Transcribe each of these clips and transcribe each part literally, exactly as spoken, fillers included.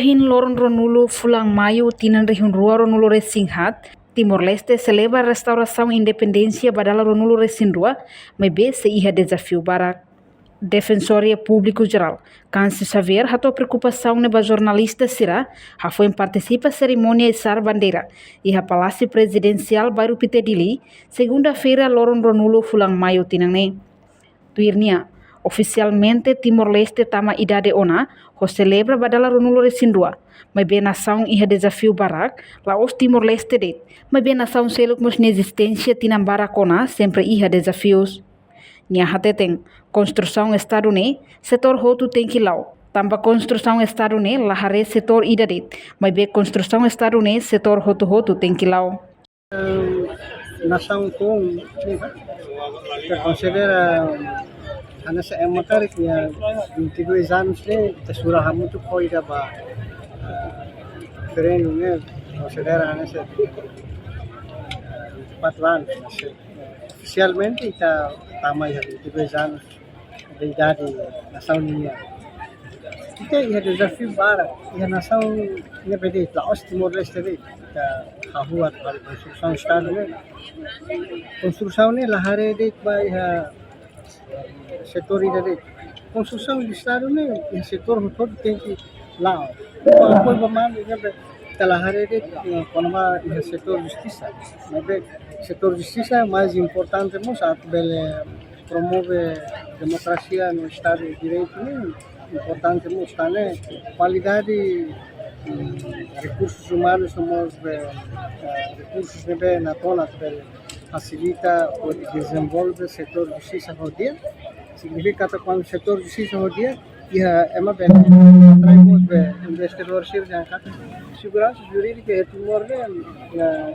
Ohin loron ruanulu fulan Maiu tinan rihun rua ruanulu resin haat, Timor-Leste selebra restaurasaun independénsia ba dala ruanulu resin rua, maibé sei iha dezafiu barak. Defensoria Públiku Jerál, Câncio Xavier, hato'o preokupasaun ne'e ba jornalista sira, hafoin partisipa serimónia isar bandeira iha Palásiu Prezidensiál, Bairru Pité, Dili, segunda-feira, loron ruanulu fulan Maiu tinan ne'e. Tuir nia, ofisialmente Timor-Leste tama idade ona, hodi selebra ba dala ruanulu resin rua, maibé nasaun iha dezafiu barak, la'ós Timor-Leste de'it, maibé nasaun seluk mós nia ezisténsia tinan barak ona sempre iha dezafius. Nia hateten, konstrusaun Estadu ne'e, setór hotu tenke la'o. Tanba konstrusaun Estadu ne'e la haree setór ida de'it, maibé konstrusaun Estadu ne'e setór hotu-hotu tenke la'o. Nasaun komu, ita konsidera hanesan ema karik iha vinte e dois anos ne'e, ita sura hamutuk ho ida ba, eh, referendu ne'e, konsidera hanesan, eh, vinte e quatro anos, mas, eh, ofisialmente ita tama iha vinte e dois anos de idade nasaun nian. Ita iha dezafiu barak, iha nasaun ne'ebé de'it, la'ós Timor-Leste de'it, ita hahú atu halo konstrusaun Estadu ne'e. Konstrusaun ne'e la haree de'it ba iha setór ida de'it. Konstrusaun Estadu ne'e, iha setór hotu-hotu tenke la'o. Apoiu ba malu, ne'ebé ita la haree de'it, eh, kona-ba iha setór justisa. Maibé setór justisa mais importante mós atu bele promove demokrasia no Estadu de Direitu ne'e importante mós, tanba kualidade, mm, rekursus umanus no mós, eh, eh, rekursus ne'ebé natona atu bele fasilita hodi dezenvolve setór justisa ho di'ak. Signifika katak kuandu setór justisa ho di'ak, iha ema bele atrai mós be investidór sira, dehan katak seguransa jurídika iha Timor ne'e, eh,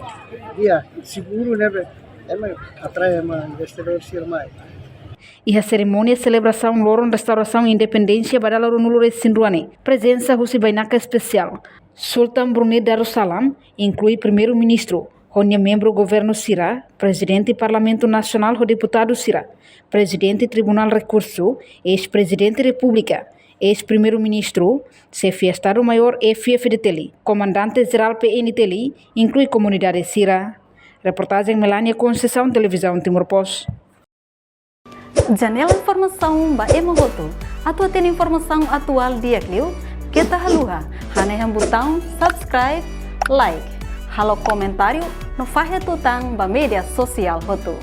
di'ak, seguru, ne'ebé ema atrai ema investidór sira mai. Iha serimónia selebrasaun loron restaurasaun independénsia ba dala ruanulu resin rua ne'e, prezensa husi bainaka espesiál Sultan Brunei Darussalam, inklui Primeiru-Ministru, ho nia membru governu sira, Prezidente Parlamentu Nasionál ho deputadu sira, Prezidente Tribunál Rekursu, eis-Prezidente Repúblika, eis-Primeiru-Ministru, Xefe Estadu-Maiór F-FDTL, Komandante Jerál P N T L, inklui komunidade sira. Reportajen Melania Conceição, Televizaun Timor Post. Janela informasaun ba ema hotu. Atu hatene informasaun atuál di'ak liu, keta haluha hanehan butaun subscribe, like, halo komentáriu no fahe tutan ba média sosiál hotu.